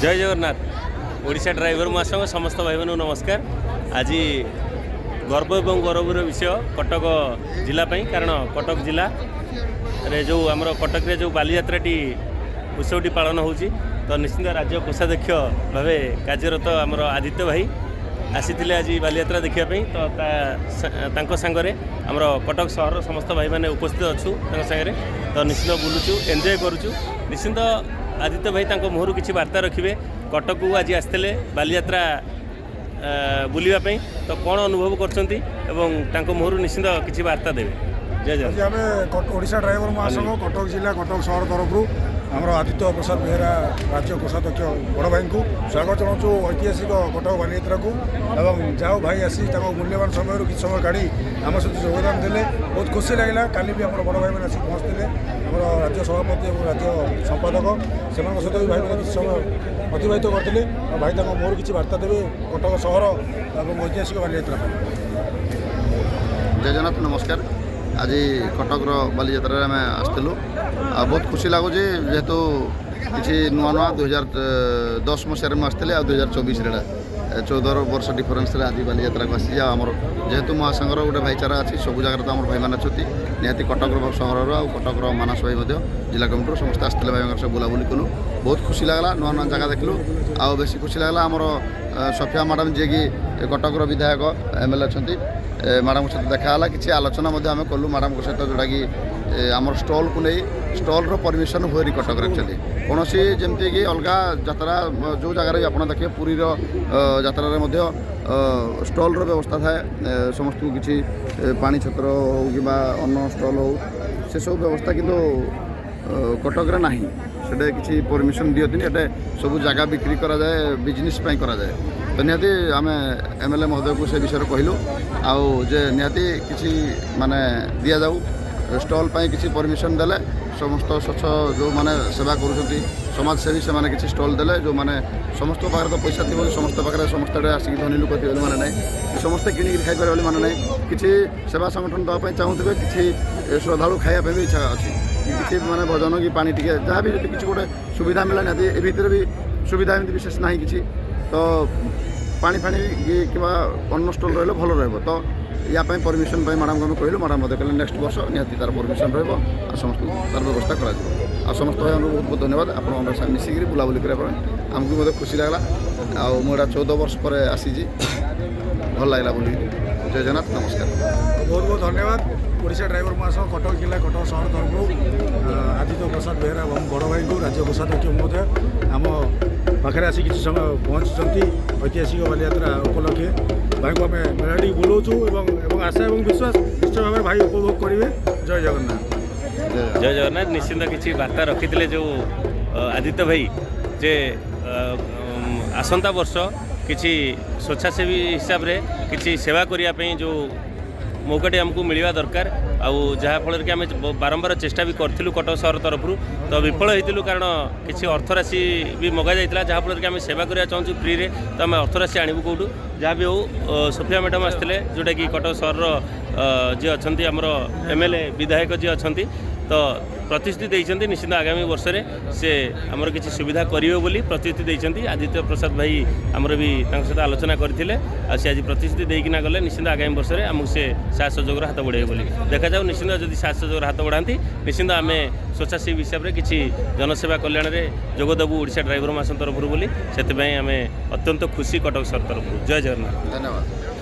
ଜୟ Jagannath. Odisha driver ମହାସଂଘ ସମସ୍ତ ଭାଇମାନଙ୍କୁ ନମସ୍କାର। ଆଜି ଗର୍ବ ଏବଂ ଗୌରବର ବିଷୟ କଟକ ଜିଲ୍ଲା ପାଇଁ, କାରଣ କଟକ ଜିଲ୍ଲାରେ ଯେଉଁ ଆମର କଟକରେ ଯେଉଁ ବାଲିଯାତ୍ରାଟି ଉତ୍ସବଟି ପାଳନ ହେଉଛି, ତ ନିଶ୍ଚିନ୍ତ ରାଜ୍ୟ କୋଷାଧ୍ୟକ୍ଷ ଭାବେ କାର୍ଯ୍ୟରତ ଆମର ଆଦିତ୍ୟ ଭାଇ ଆସିଥିଲେ ଆଜି ବାଲିଯାତ୍ରା ଦେଖିବା ପାଇଁ। ତ ତାଙ୍କ ସାଙ୍ଗରେ ଆମର କଟକ ସହରର ସମସ୍ତ ଭାଇମାନେ ଉପସ୍ଥିତ ଅଛୁ ତାଙ୍କ ସାଙ୍ଗରେ। ତ ନିଶ୍ଚିନ୍ତ ବୁଲୁଛୁ, ଏନ୍ଜୟ କରୁଛୁ। ନିଶ୍ଚିନ୍ତ ଆଦିତ୍ୟ ଭାଇ ତାଙ୍କ ମୁହଁରୁ କିଛି ବାର୍ତ୍ତା ରଖିବେ। କଟକକୁ ଆଜି ଆସିଥିଲେ ବାଲିଯାତ୍ରା ବୁଲିବା ପାଇଁ, ତ କ'ଣ ଅନୁଭବ କରୁଛନ୍ତି ଏବଂ ତାଙ୍କ ମୁହଁରୁ ନିଶ୍ଚିନ୍ତ କିଛି ବାର୍ତ୍ତା ଦେବେ। ଜୟ ଜଗନ୍ନାଥ। ଆଜି ଆମେ ଓଡ଼ିଶା ଡ୍ରାଇଭର ମହାସଂଘ କଟକ ଜିଲ୍ଲା, କଟକ ସହର ତରଫରୁ ଆମର ଆଦିତ୍ୟ ପ୍ରସାଦ ବେହେରା, ରାଜ୍ୟ କୋଷାଧ୍ୟକ୍ଷ ବଡ଼ ଭାଇଙ୍କୁ ସ୍ୱାଗତ ଜଣାଉଛୁ ଐତିହାସିକ କଟକ ବାଲିଯାତ୍ରାକୁ। ଏବଂ ଯାଉ ଭାଇ ଆସି ତାଙ୍କ ମୂଲ୍ୟବାନ ସମୟରୁ କିଛି ସମୟ କାଢ଼ି ଆମ ସହିତ ଯୋଗଦାନ ଦେଲେ, ବହୁତ ଖୁସି ଲାଗିଲା। କାଲି ବି ଆମର ବଡ଼ ଭାଇମାନେ ଆସି ପହଞ୍ଚିଥିଲେ, ଆମର ରାଜ୍ୟ ସଭାପତି ଏବଂ ରାଜ୍ୟ ସମ୍ପାଦକ। ସେମାନଙ୍କ ସହିତ ବି ଭାଇମାନେ କିଛି ସମୟ ଅତିବାହିତ କରିଥିଲେ। ଆଉ ଭାଇ ତାଙ୍କ ମୋର କିଛି ବାର୍ତ୍ତା ଦେବେ କଟକ ସହର ଏବଂ ଐତିହାସିକ ବାଲିଯାତ୍ରା ପାଇଁ। ଜୟ ଜଗନ୍ନାଥ, ନମସ୍କାର। ଆଜି କଟକର ବାଲିଯାତ୍ରାରେ ଆମେ ଆସିଥିଲୁ ଆଉ ବହୁତ ଖୁସି ଲାଗୁଛି, ଯେହେତୁ କିଛି ନୂଆ ନୂଆ 2010 ମସିହାରେ ମୁଁ ଆସିଥିଲି ଆଉ 2024ରେ, ଏଇଟା 14 ବର୍ଷ ଡିଫରେନ୍ସରେ ଆଜି ବାଲିଯାତ୍ରାକୁ ଆସିଛି। ଆଉ ଆମର ଯେହେତୁ ମହାସଂଘର ଗୋଟେ ଭାଇଚାରା ଅଛି, ସବୁ ଜାଗାରେ ତ ଆମର ଭାଇମାନେ ଅଛନ୍ତି, ନିହାତି କଟକର ସହରର ଆଉ କଟକର ମାନସ ଭାଇ ମଧ୍ୟ ଜିଲ୍ଲା କମିଟିରୁ ସମସ୍ତେ ଆସିଥିଲେ। ଭାଇଙ୍କର ସବୁ ବୁଲାବୁଲି କଲୁ, ବହୁତ ଖୁସି ଲାଗିଲା, ନୂଆ ନୂଆ ଜାଗା ଦେଖିଲୁ। ଆଉ ବେଶୀ ଖୁସି ଲାଗିଲା ଆମର ସଫିଆ ମ୍ୟାଡ଼ାମ୍, ଯିଏକି କଟକର ବିଧାୟକ, ଏମଏଲଏ ଅଛନ୍ତି, ମ୍ୟାଡ଼ାମଙ୍କ ସହିତ ଦେଖା ହେଲା। କିଛି ଆଲୋଚନା ମଧ୍ୟ ଆମେ କଲୁ ମ୍ୟାଡ଼ାମଙ୍କ ସହିତ, ଯେଉଁଟାକି ଆମର ଷ୍ଟଲ୍କୁ ନେଇ। ଷ୍ଟଲ୍ର ପରମିସନ୍ ହୁଏନି କଟକରେ ଆକ୍ଚୁଆଲି କୌଣସି। ଯେମିତିକି ଅଲଗା ଯାତ୍ରା ଯେଉଁ ଜାଗାରେ ବି ଆପଣ ଦେଖିବେ, ପୁରୀର ଯାତ୍ରାରେ ମଧ୍ୟ ଷ୍ଟଲ୍ର ବ୍ୟବସ୍ଥା ଥାଏ, ସମସ୍ତଙ୍କୁ କିଛି ପାଣି ଛତ୍ର ହେଉ କିମ୍ବା ଅନ୍ନ ଷ୍ଟଲ୍ ହେଉ, ସେସବୁ ବ୍ୟବସ୍ଥା କିନ୍ତୁ କଟକରେ ନାହିଁ। ସେଟା କିଛି ପରମିସନ୍ ଦିଅନ୍ତିନି। ଏଟା ସବୁ ଜାଗା ବିକ୍ରି କରାଯାଏ, ବିଜନେସ୍ ପାଇଁ କରାଯାଏ। ତ ନିହାତି ଆମେ ଏମଏଲଏ ମହୋଦୟକୁ ସେ ବିଷୟରେ କହିଲୁ ଆଉ ଯେ ନିହାତି କିଛି ମାନେ ଦିଆଯାଉ, ଷ୍ଟଲ୍ ପାଇଁ କିଛି ପରମିସନ୍ ଦେଲେ, ସମସ୍ତ ସ୍ୱଚ୍ଛ ଯେଉଁମାନେ ସେବା କରୁଛନ୍ତି, ସମାଜସେବୀ, ସେମାନେ କିଛି ଷ୍ଟଲ୍ ଦେଲେ, ଯେଉଁମାନେ ସମସ୍ତଙ୍କ ପାଖରେ ତ ପଇସା ଥିବ କି ସମସ୍ତ ପାଖରେ ସମସ୍ତେ ଆଡ଼େ ଆସିକି ଧନୀ ଲୋକ ଥିବେ ବୋଲି ମାନେ ନାହିଁ କି ସମସ୍ତେ କିଣିକିରି ଖାଇପାରିବେ ବୋଲି ମାନେ ନାହିଁ। କିଛି ସେବା ସଂଗଠନ ଦେବା ପାଇଁ ଚାହୁଁଥିବେ, କିଛି ଶ୍ରଦ୍ଧାଳୁ ଖାଇବା ପାଇଁ ବି ଇଚ୍ଛା ଅଛି କି କିଛି ମାନେ ଭୋଜନ କି ପାଣି ଟିକେ ଯାହା ବି ଯଦି କିଛି ଗୋଟେ ସୁବିଧା ମିଳିଲା, ନିହାତି ଏ ଭିତରେ ବି ସୁବିଧା ଏମିତି ବିଶେଷ ନାହିଁ କିଛି। ତ ପାଣି ଫାଣି କି କିମ୍ବା ଅନ୍ନ ଷ୍ଟଲ୍ ରହିଲେ ଭଲ ରହିବ। ତ ୟା ପାଇଁ ପରମିସନ୍ ପାଇଁ ମ୍ୟାଡ଼ାମକୁ ଆମେ କହିଲୁ। ମ୍ୟାଡ଼ାମ୍ ମଧ୍ୟ କହିଲେ ନେକ୍ସଟ ବର୍ଷ ନିହାତି ତାର ପରମିସନ୍ ରହିବ ଆଉ ସମସ୍ତଙ୍କୁ ତାର ବ୍ୟବସ୍ଥା କରାଯିବ। ଆଉ ସମସ୍ତ ଭାଇମାନଙ୍କୁ ବହୁତ ବହୁତ ଧନ୍ୟବାଦ। ଆପଣଙ୍କ ସାଙ୍ଗେ ମିଶିକିରି ବୁଲାବୁଲି କରିବା ପାଇଁ ଆମକୁ ମଧ୍ୟ ଖୁସି ଲାଗିଲା। ଆଉ ମୁଁ ଏଇଟା 14 ବର୍ଷ ପରେ ଆସିଛି, ଭଲ ଲାଗିଲା ବୁଲିକିରି। ଜୟ ଜଗନ୍ନାଥ, ନମସ୍କାର। ବହୁତ ବହୁତ ଧନ୍ୟବାଦ। ଓଡ଼ିଶା ଡ୍ରାଇଭର ମହାସଂଘ କଟକ ଜିଲ୍ଲା, କଟକ ସହର ତରଫରୁ ଆଦିତ୍ୟ ପ୍ରସାଦ ବେହେରା ଏବଂ ବଡ଼ ଭାଇଙ୍କୁ, ରାଜ୍ୟ କୋଷାଧ୍ୟକ୍ଷ ମହୋଦୟ ଆମ ପାଖରେ ଆସି କିଛି ସମୟ ପହଞ୍ଚିଛନ୍ତି ଐତିହାସିକ ବାଲିଯାତ୍ରା ଉପଲକ୍ଷେ। ଭାଇଙ୍କୁ ଆମେ ମେଳାଟି ବୁଲାଉଛୁ ଏବଂ ଆଶା ଏବଂ ବିଶ୍ୱାସ, ନିଶ୍ଚୟ ଭାବରେ ଭାଇ ଉପଭୋଗ କରିବେ। ଜୟ ଜଗନ୍ନାଥ। ଜୟ ଜଗନ୍ନାଥ। ନିଶ୍ଚିନ୍ତ କିଛି ବାର୍ତ୍ତା ରଖିଥିଲେ ଯେଉଁ ଆଦିତ୍ୟ ଭାଇ ଯେ ଆସନ୍ତା ବର୍ଷ କିଛି ସ୍ୱେଚ୍ଛାସେବୀ ହିସାବରେ କିଛି ସେବା କରିବା ପାଇଁ ଯେଉଁ ମୌକାଟି ଆମକୁ ମିଳିବା ଦରକାର, ଆଉ ଯାହାଫଳରେ କି ଆମେ ବାରମ୍ବାର ଚେଷ୍ଟା ବି କରିଥିଲୁ କଟକ ସହର ତରଫରୁ, ତ ବିଫଳ ହେଇଥିଲୁ, କାରଣ କିଛି ଅର୍ଥରାଶି ବି ମଗାଯାଇଥିଲା, ଯାହାଫଳରେ କି ଆମେ ସେବା କରିବା ଚାହୁଁଛୁ ଫ୍ରିରେ, ତ ଆମେ ଅର୍ଥରାଶି ଆଣିବୁ କେଉଁଠୁ? ଯାହା ବି ହେଉ, ସୋଫିଆ ମ୍ୟାଡ଼ାମ୍ ଆସିଥିଲେ, ଯେଉଁଟାକି କଟକ ସହରର ଯିଏ ଅଛନ୍ତି ଆମର ଏମଏଲଏ, ବିଧାୟକ ଯିଏ ଅଛନ୍ତି, ତ ପ୍ରତିଶ୍ରୁତି ଦେଇଛନ୍ତି ନିଶ୍ଚିନ୍ତ ଆଗାମୀ ବର୍ଷରେ ସେ ଆମର କିଛି ସୁବିଧା କରିବେ ବୋଲି ପ୍ରତିଶ୍ରୁତି ଦେଇଛନ୍ତି। ଆଦିତ୍ୟ ପ୍ରସାଦ ଭାଇ ଆମର ବି ତାଙ୍କ ସହିତ ଆଲୋଚନା କରିଥିଲେ ଆଉ ସେ ଆଜି ପ୍ରତିଶ୍ରୁତି ଦେଇକିନା ଗଲେ, ନିଶ୍ଚିନ୍ତ ଆଗାମୀ ବର୍ଷରେ ଆମକୁ ସେ ସାହସ ସହଯୋଗର ହାତ ବଢ଼ାଇବେ ବୋଲି। ଦେଖାଯାଉ, ନିଶ୍ଚିନ୍ତ ଯଦି ସାହସ ସହଯୋଗର ହାତ ବଢ଼ାନ୍ତି, ନିଶ୍ଚିନ୍ତ ଆମେ ସ୍ୱେଚ୍ଛାସେବୀ ହିସାବରେ କିଛି ଜନସେବା କଲ୍ୟାଣରେ ଯୋଗ ଦେବୁ ଓଡ଼ିଶା ଡ୍ରାଇଭର ମହାସଂଘ ତରଫରୁ ବୋଲି। ସେଥିପାଇଁ ଆମେ ଅତ୍ୟନ୍ତ ଖୁସି କଟକ ସହର ତରଫରୁ। ଜୟ ଜଗନ୍ନାଥ। ଧନ୍ୟବାଦ।